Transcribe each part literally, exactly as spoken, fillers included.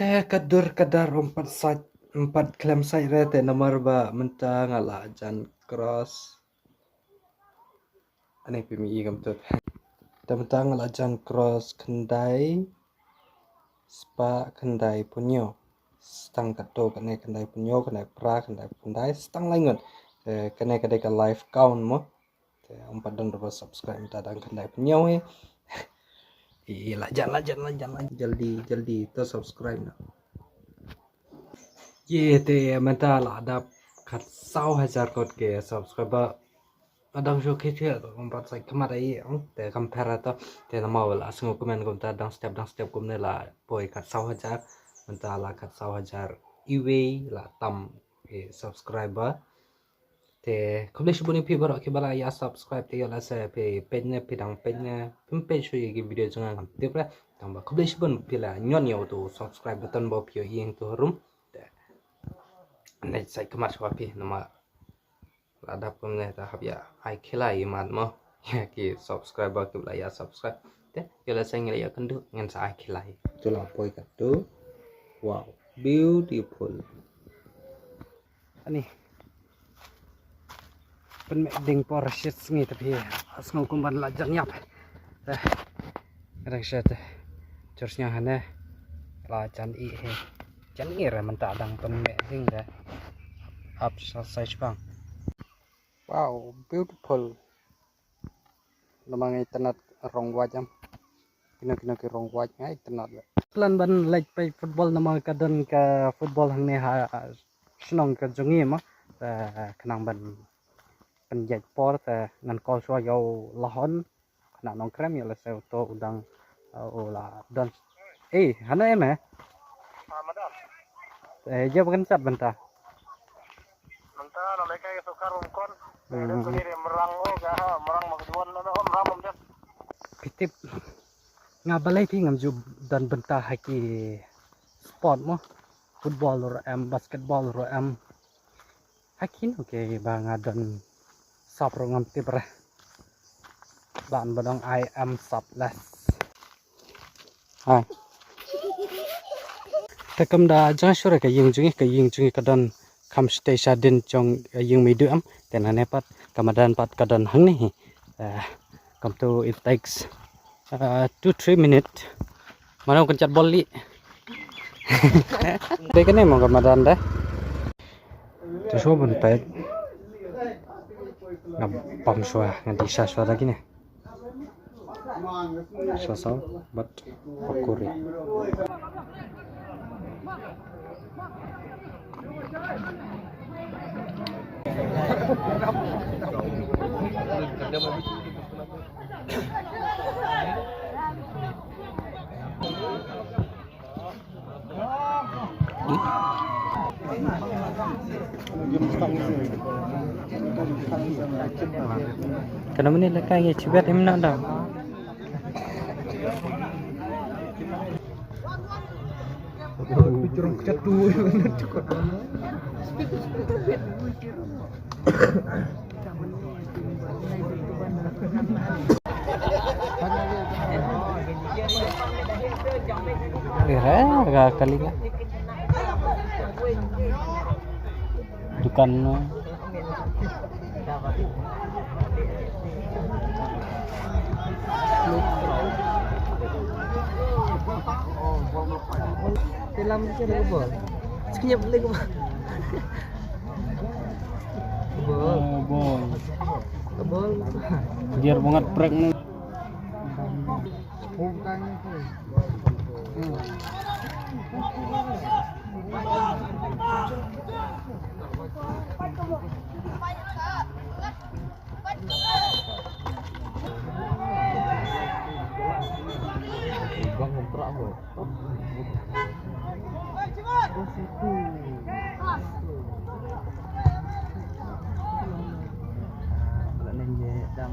Te ka dur ka dar ym pat sait, ym pat khlem sait re te namar ba mynta nga la jan cross. Ani phi mih i kam tut. Te mynta nga la jan cross khyndai spah khyndai phew hynñiew. Stang katto katne khyndai phew hynñiew, khyndai phra, khyndai phew khyndai, stang lai ngut. Te kane ka dei ka live count mo. Te ym pat don ruh ba subscribe mynta dang khyndai phew hynñiew hi. I, i, la jan, la jan, la jan, la jan. Jaldi, jaldi, to subscribe noh. Ye, te mynta la dap kat saw hajar kot ki subscriber. Adang shu khit khit, ym pat sait khmat ai, te compare to. Te namar ba la sngew kumne kumta dang step, dang step kumne la poi kat saw hajar. Mynta la kat saw hajar iwei la tam ki subscriber. Te khublei shibun ïa phi baroh kiba la ïa subscribe, te ïoh lehse phi peit ne, phi dang peit ne, phim peit shuh ïa ki video jong nga ngam tip re. Tang ba khublei shibun phi la ñion ïa uto u subscribe button ba phi ïoh ïeng tu harum. Te ne sait khmat shuwa phi namar la dap kumne te hap ïa ai khilai ïa mat mo ïa ki subscriber kiba la ïa subscribe. Te ïoh lehse ngi la ïa kynduh ngin sa ai khilai. Tu la poi katto. Wow, beautiful. Ani. Pynmih ding por shit sngi te phi. Sngew kum ban la jan ïap. Eh. Rang shet. Jur sñiang hane. La jan i he. Jan i re mynta dang pynmih ding re. Ap sa sai shbang. Wow, beautiful. Namar nga itynnad rong wait em. Kino kino ki rong wait nga itynnad le. Plan ban leit peit football namar ka don ka football hangne ha shnong ka jong ngi mo. Eh, khnang ban pynjot por te ngan call shuwa ïa u Lahon. Khnang nongkrem ïa lehse uto u dang, eh, u la don. Eh, hana em eh? Eh, ïa ba kan chat bynta. Mynta la lehkai ka sukar um kon. Hmm. Dei tu ni dei mrang o ka ha, mrang ma ka juan na on ram um dep. Phi tip. Nga balei phi ngam ju don bynta ha ki sport mo. Football ruh em, basketball ruh em. Ha kino kiba nga don sap ruh ngam tip re. Lah ban ong I am sapless. Hai. Te kam da jong shuwa ka ïing jong ngi, ka ïing jong ngi ka don kham shatei shadien jong ka ïing Meidu em. Te nane pat ka madan pat ka don hangne hi. Eh, kam tu it takes, eh, two three minute. Mano kan chat bol li. Dei kane mo ka madan dei. Te shuwa ban peit. Nga bam shuwa, nga dih sha shuwa da kine. Shuwa saw bad pakuri. Kano mini lekai ngi chibet him na da. Kira ga kali ga. Dukan no. Tilam ke lagi bol. Senyap lagi bol. Bol. Oh, bol. Bol. Biar banget prank ni. Bang kontrak apa? Oh, situ. Kalau nanya dam.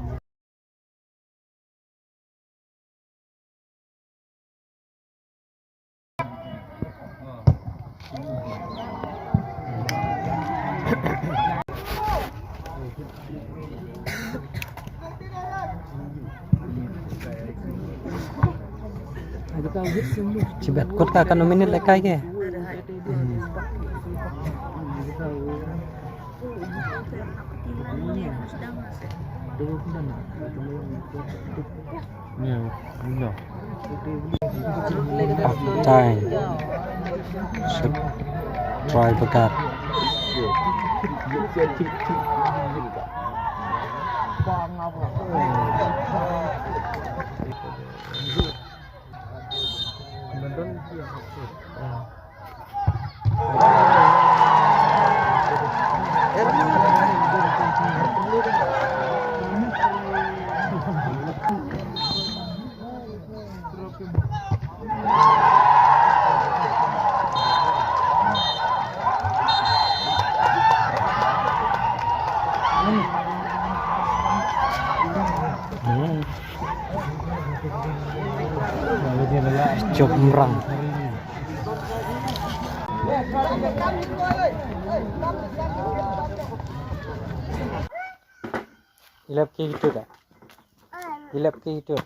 Tibet kut ka kano minit le kai ke. Hmm. Time. Should try bagat. Jop mrang. Ilep ki itu da. Ilep ki itu.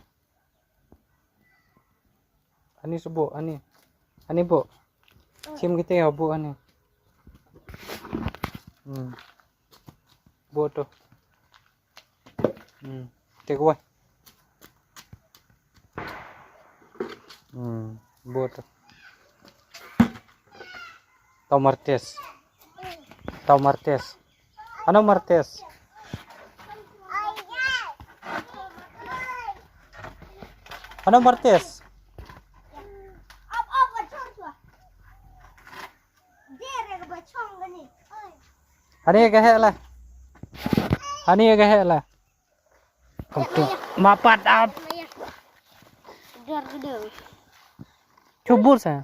Ani subu, ani. Ani bu. Chim kita ya bu ani. Hmm. Bu tu. Hmm. Take away. Hmm. Bu tu. Tau martes. Tau martes. Ano martes? Ano martes? Hani ka hela. Hani ka hela. Mapat ap. Chubur sa.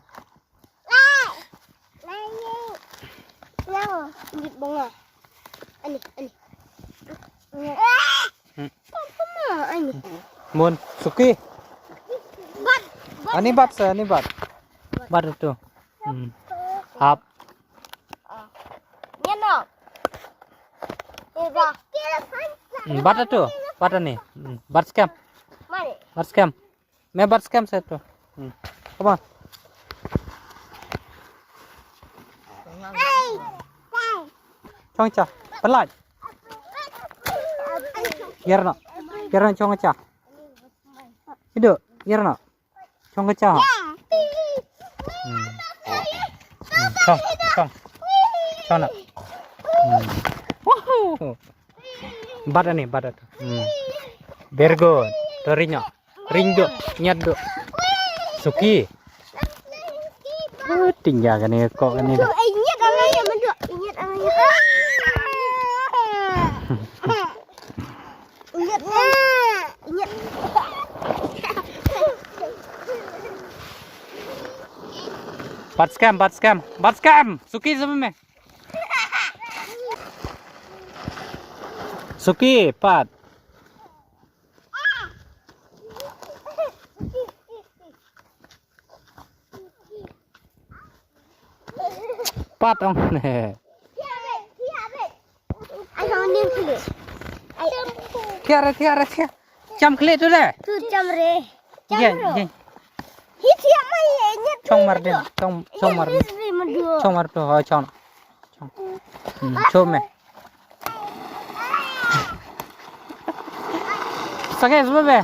Ani, ani. Hmm. Ani. Mun, suki. Bat, bat. Ani bat sa, ani bat. Bat itu. Hmm. Hap. Ni no. Iba. Hmm, bat itu. Bat ani. Hmm. Bat skam. Mari. Bat skam. Me bat skam sa tu. Hmm. Come on. Chong cha. Pelaj. Yerno. Yerno chong cha. Idu, yerno. Chong cha. Hmm. Hmm. Chong, chong. Chong na. Hmm. Woohoo. Bat ani, bat atu. Hmm. Very good. To rinyo. Ring do, nyat do. Suki. Ah, tinggal kane ko kane dah. Nyat ang ya, menduk. Nyat ang ya. Nyat. Nyat. Bat skam, bat skam. Bat skam. Suki sama me. Suki, pat. Pat ong ne. Thiare, thiare, thiare. Cham khle tu de. Tu cham re. Cham ro. Hi thiare mai ye. Chong mar de. Chong, chong mar. Chong mar tu, ha, chong. Hmm, chome. Sake sube be.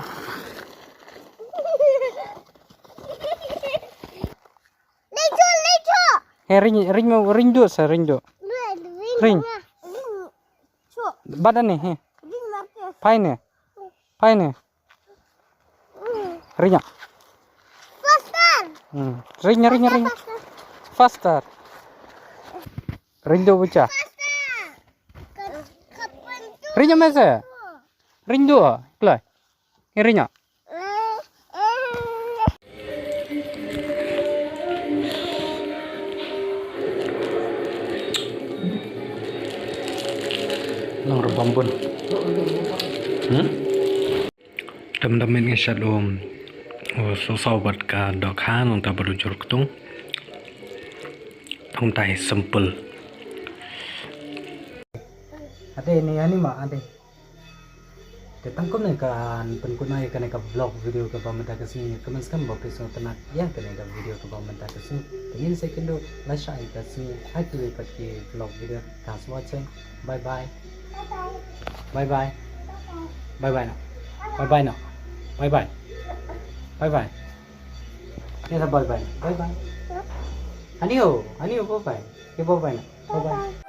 He ring, ring, ring do sa, ring do. Ring. Bada ni, he. Pai ni. Pai ni. Ring. Faster. Hmm. Ring, ring, ring. Faster. Ring do bucha. Ring mese. Ring do. Klai. Ring. Nang rebambun. Hmm? Dam dam in shat um. Oh, so saw bat ka dok ha nang ta baru jur ktung. Tong tai simple. Ade ni ani ma ade. Te tang kumne kan pynkut noh ïa kane ka vlog video kaba mynta ka sngi. Kumne skhem ba phi sngewtynnat ïa kane ka video kaba mynta ka sngi. Te ngin sa ïakynduh lashai ka sngi ha kawei pat ki vlog video. Thanks for watching. Bye bye. Bye bye. Bye bye noh. Bye bye noh. Bye bye. Bye bye. Ïa sa bye bye. Bye bye. Ani ho, ani ho, bye bye. Ïa bye bye noh. Bye bye.